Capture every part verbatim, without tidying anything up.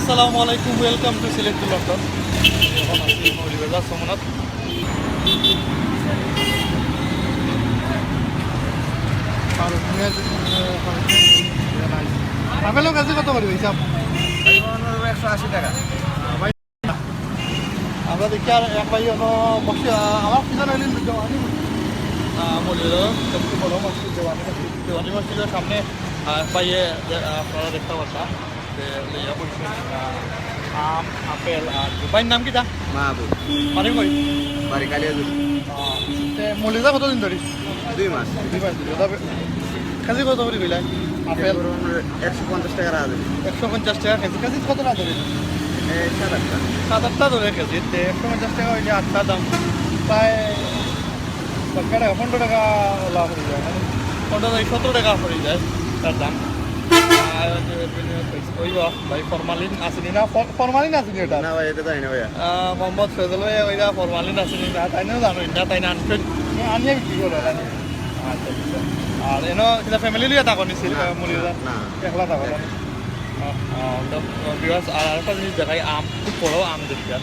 আসসালামু আলাইকুম, welcome to Sylhet to London. এখন আছি মৌলভীবাজার সমনাথ। আর আপেলর কেজি কত করি অইছে? একশো আশি টাকা। আমরা দেখি আর এক ভাই অনো বসে, আহ, আমার পিছনে আইলেন দেওয়ানি মসজিদ। আহ, মৌলভীবাজার সবচেয়ে বড় মসজিদ দেওয়ানি মসজিদ। দেওয়ানি মসজিদের সামনে, আহ, ভাইয়ে, আহ, আপনারা দেখতে পাচ্ছেন যে লইয়া বইছে, আহ, আম, আপেল আর ভাইর নাম কিতা? মাহবুব। বাড়ি কই? বাড়ি কালিয়াজুড়ি। আহ, তে মৌলভীবাজার কতদিন ধরি? দুই মাস। দুই মাস ধরি। তবে কেজি কত করি কইলা? আপেল? একশো পঞ্চাশ টাকা রাখা যাবে। একশো পঞ্চাশ টাকা কেজি। কেজি কত রাখা যাবে? এই সাত আটটা। সাত আটটা ধরে কেজি। তে একশো পঞ্চাশ টাকা অইলে আটটা দাম। প্রায় দশ টাকা, পনেরো টাকা লাভ অই যায়। মানে পনেরো টাকা, সতেরো টাকা পড়ি যায় তার দাম। আর ওই বা ভাই ফরমালিন আছে নি না? ফর-, ফরমালিন আছে নি ওটা? না ভাই, এটা জানি না ভাইয়া। আহ, মোহাম্মদ ফেজল ভাই, ওইটা ফরমালিন আছে নি না? তাই না জানো না, তাই না আনছেন? আনিয়ে বিক্রি করে, তাই না? আচ্ছা, আচ্ছা। আর এনো কিতা ফ্যামিলি লইয়া থাকো নি, না, মুড়ি না, না। একলা থাকো না? আহ, আহ, তো, আহ, viewers, আর একটা জিনিস দেখাই, আম, খুব বড় আম দেখতে।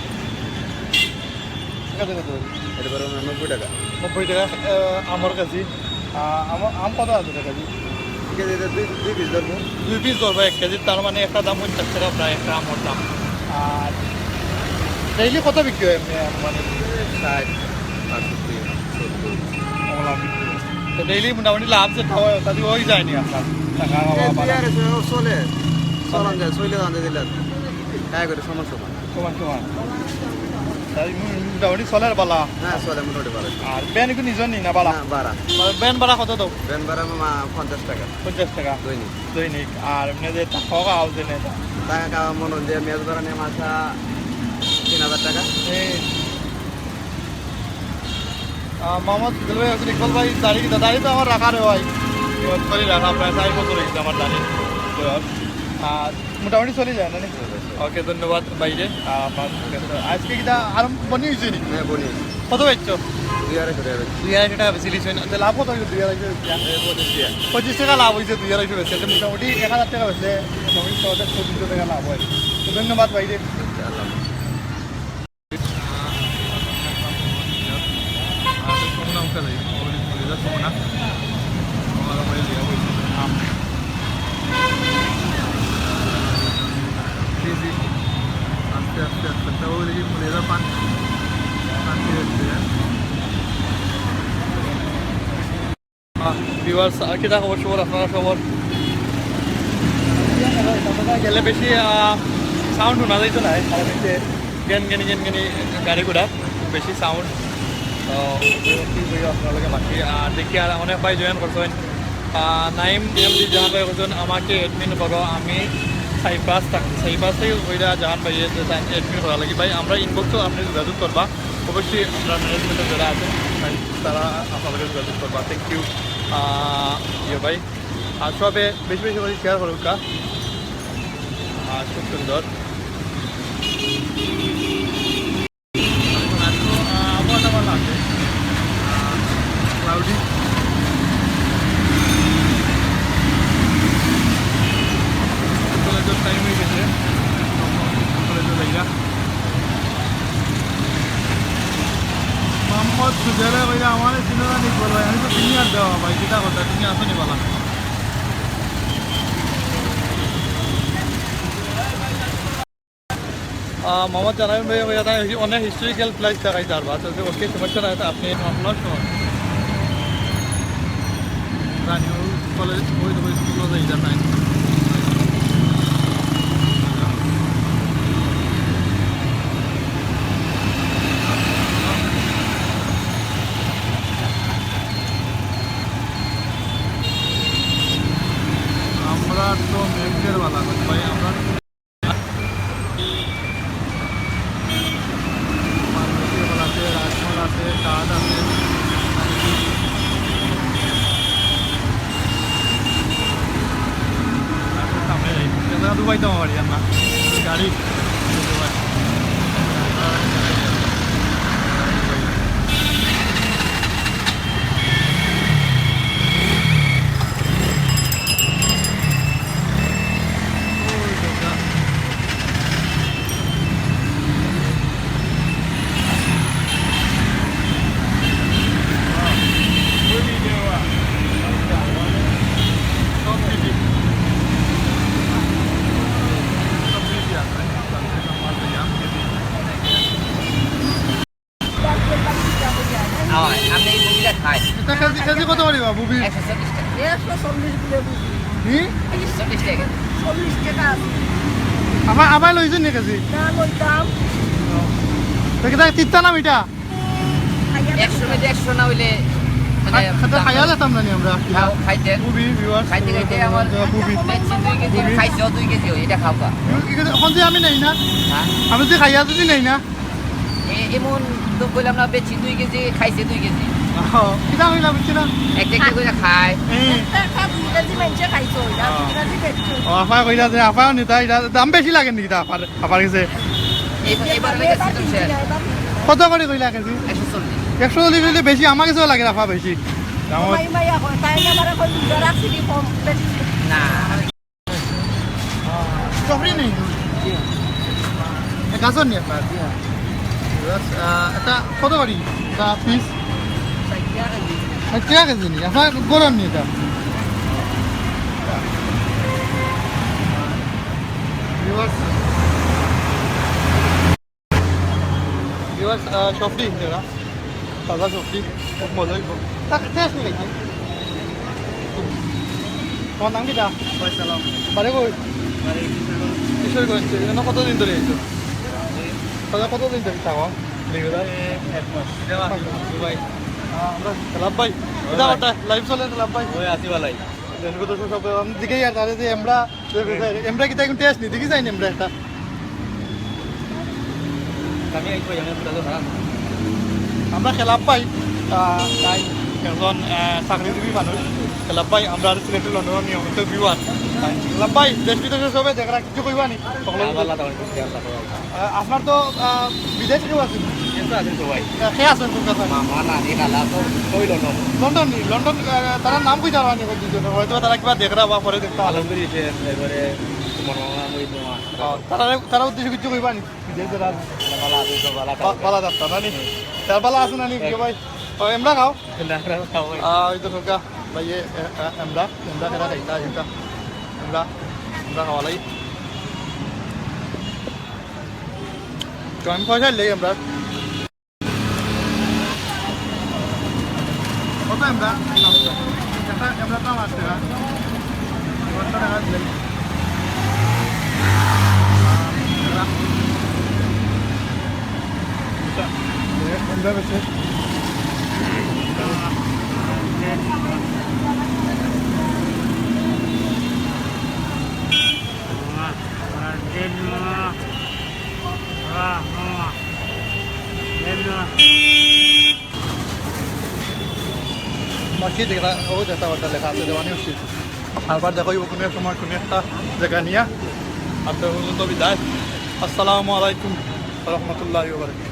ঠিক আছে, কত করে? এটা ধরো নব্বই টাকা। নব্বই টাকা, আহ, আমর কেজি। আহ, আমর, আম কত আছে কেজি? ঠিক আছে, এটা দুই, দুই পিস ধরবো। দুই পিস ধরবো এক কেজি, তার মানে একটা দাম পঞ্চাশ টাকা প্রায়, একটা আমর দাম। আর ডেইলি কত বিক্রি হয় এমনি আম মানে? ষাট, পঁয়ষট্টি, সত্তর। কমলা বিক্রি হয়। তো ডেইলি মোটামুটি লাভ যেটা হয়, তাতে ওই যায়নি আপনার টাকা এই বাবা দুই আড়াইশো চলে, চলে যায়, চলে যায়, দিলে আর কি। তাই করে সমস্যা হয়। সমান সমান। তাই মু-, মোটামুটি চলের বালা। হ্যাঁ, চলে মোটামুটি ভালো। আর ভ্যান একটু নিজর নি না বালা? না, ভাড়া। মানে ভ্যান ভাড়া কত দাও? ভ্যান ভাড়া মা পঞ্চাশ টাকা। পঞ্চাশ টাকা? দৈনিক। দৈনিক। আর এমনি যে থাকা খাওয়া যে নেই? থাকা খাওয়া মনে হয় যে মেস ভাড়া নিয়ে মাসা তিন হাজার টাকা। এই, আহ, মোহাম্মদ দিল ভাই আছেন, ইকবাল ভাই, দাড়ি কিতা? দাড়ি তো আমার রাখা রে ভাই। ইয়ে, চলি রাখা, প্রায় চার বছর হয়ে গেছে আমার দাড়ি। তো, আর মোটামুটি চলি যায় না নি? ওকে, ধন্যবাদ ভাইরে। আহ, আপনার আজকে কিতা আরম্ভ বনি হয়েছে নি? হ্যাঁ, বনি। কত বেচছো? দুই আড়াইশো টাকা বেচছি। দুই আড়াইশো টাকা বেশি লিখছো না? তো লাভ কত হইল দুই আড়াইশো বেচলে? এই পঁচিশ টাকা। পঁচিশ টাকা লাভ হইছে দুই আড়াইশো বেচলে। তো মোটামুটি এক হাজার টাকা বেচলে মোটামুটি ছয়শো পঁচিশশো টাকা লাভ হয়। তো ধন্যবাদ ভাইরে। আল্লাহ হাফেজ। আস্তে, আস্তে, আস্তে, আস্তে। ও, দেখি, ফুলে যা পান। পান দিয়ে হচ্ছে, হ্যাঁ। আহ, viewers, আহ, কিতা খবর সবর, আপনারা খবর? গেলে বেশি, আহ, sound শোনা যাইতো না, কারণ এই যে গেন গেনি, গেন গেনি গাড়ি ঘোড়া, বেশি sound। তো, কি কই আপনার লগে বাকি, আর দেখি আর অনেক ভাই join করছেন। আহ, নাইম এমডি জাহান ভাই বলছেন, "আমাকে admin করো, আমি সাইপ্রাস থাকি।" সাইপ্রাস থেকে কইরা জাহান ভাই এসে তাই admin করা লাগি। ভাই, আমরা inbox-ও আপনি যোগাযোগ করবা, অবশ্যই আমরা management-এ যারা আছেন, তাই তারা আপনার লগে যোগাযোগ করবা। Thank you। আহ, ইয়ে ভাই, আর সবে বেশি বেশি করে share করুক কা। আহ, খুব সুন্দর। এখন একটু, আহ, আবহাওয়াটা ভালো আছে। আহ, cloudy। কলেজের time হয়ে গেছে। কলেজে যাইয়া। মোহাম্মদ সুজেলে কইলে, "আমারে চিনো না নি বলো, আমি তো senior দেওয়া ভাই, কিতা কথা, তুমি আসো নি বালা?" আহ, মোহাম্মদ জানাবেন ভাই, ওই জায়গায় অনেক historical place দেখাইতে পারবা। তো, ওকে, সমস্যা নাই, তো আপনি আপনার সময়। রানিও কলেজ, ওই তো ওই স্কুল যাই, এটা নাই। আমরা তো মেঘের বালা করি ভাই, আমরা মালভোগ আছে, রাজমহল আছে, কাঠ আছে। সামনে যাই, এটা দুবাই তো আমার বাড়ি, আর না গাড়ি। চল্লিশ টাকা আছে। আবার, আবার লইছইন নি কেজি? না, লইতাম। তো কিতা তিতা না মিঠা? খাইয়া একশো মধ্যে একশো না অইলে মানে খা-, খাইতে খাইয়া যেতাম না নি আমরা? খাও, খাইতে। খুবই viewers, খাইতে খাইতে আমার খুবই। বেচছি দুই কেজি, খুবই। খাইছেও দুই কেজি, ওই এটা খাওয়া। এখন যে আমি নেই না, হ্যাঁ? আমি যে খাইয়া যদি নেই না, এ-, এমন তো কইলাম না, বেচছি দুই কেজি, খাইছে দুই কেজি। ও, কিতা কইলা বুঝছি না? একটা একটা করে খায়। হুম। একটা, একটা দুই কেজি মানষে খাইছে, ওইটা দুই কেজি বেচছে। ও, আফা কইলা যে আফাও নিতা, এটা দাম বেশি লাগে নি কিতা আফার, আফার গেছে? এই, এবার অনেক এবার season শেষ। এবার কত করি কইলা কেজি? একশো চল্লিশ। একশো চল্লিশ অইলে বেশি, আমার গেছেও লাগে আফা বেশি। দাম মাই মাই এখন, তাই না, আমার এখন দুইটা রাখছি কি কম, বেশি। না। সফরি নেই তো? এ, গাজর নেই আপনার? Viewers, আহ, এটা কত করি? এটা পিস? ষাট টাকা কেজি নি? আপনার গরম নি এটা? Viewers, viewers, আহ, সফরি এটা। তাজা সবজি, খুব মজা অইবো। তা টেস্ট নি লাগি? তোমার নাম কিতা? ফয়সাল আহমদ। বাড়ি কই? বাড়ি কিশোরগঞ্জ। কিশোরগঞ্জ। এখানে কতদিন ধরি আইছো? এই তাহলে কতদিন ধরি থাকো? রেগুলার? এ, এক মাস। দুবাই। আহ, আমরা খেলাপ ভাই। ওই কিতা ভাই। কথা? লাইভ চলে খেলাপ ভাই। ওই আছি ভালাই। দেখো তো সব, সব, আমি দিকে আর তাহলে যে আমরা এমরা কিতা এখন টেস্ট নি, দেখি যাই নি এমরা একটা। আমি এই কই, আমি পুরা তো খারাপ। আমরা খেলাপ ভাই, আহ, তাই একজন, আহ, চাকরিজীবী মানুষ। খেলাপ ভাই, আমরা আর সিলেটের লন্ডনের নিয়মিত viewer। খেলাপ ভাই, দেশ বিদেশে সবে দেখরা, কিছু কইবা নি? সকলের আহ, ভালা থাকো, ভালা থাকো। আহ, আপনার তো, আহ, বিদেশ কেউ আছে? কিন্তু আছে তো ভাই। আহ, কে আছেন কলকাতায়? মামা, নানি, খালা, তো সবই লন্ডন। লন্ডন নি? লন্ডন, আহ, তারা নাম কইতা পারবা নি দুইজনের? হয়তো তারা কিবা দেখরা বা পরে দেখতা পারবা। আলমগীর হোসেন, এরপরে তোমার মামা, মহিত মামা। ও, তারা, তারা উদ্দেশ্যে কিছু কইবা নি? বিদেশ যারা আছে। ভালা আছে তো, ভালা বা-, থাকো। ভালা থাকতা, না নি? তার ভালা আছে না নি, কে ভাই? ও, এমরা খাও? না, না, খাও ভাই। আহ, ওই তো ঢোকা। ভাই, এ, এ, এ, এমরা, এমরা খেলা খাইতা, এটা। এমরা, এমরা খাওয়া লাগি। তো আমি পয়সা লই এমরা। কত এমরা? একটা এমরা দাম আট টাকা। দশ টাকা দিলে। এমরা। এমরা বেশি। মসজিদ এখানে, ও যেটা ওটা লেখা আছে, দেওয়ানি মসজিদ। আরবার দেখা অইবো কোনো এক সময়, কোনো একটা জায়গা নিয়া। আর তো পর্যন্ত বিদায়। আসসালামু আলাইকুম ওয়া রাহমাতুল্লাহি ওয়া বারাকাতুহু।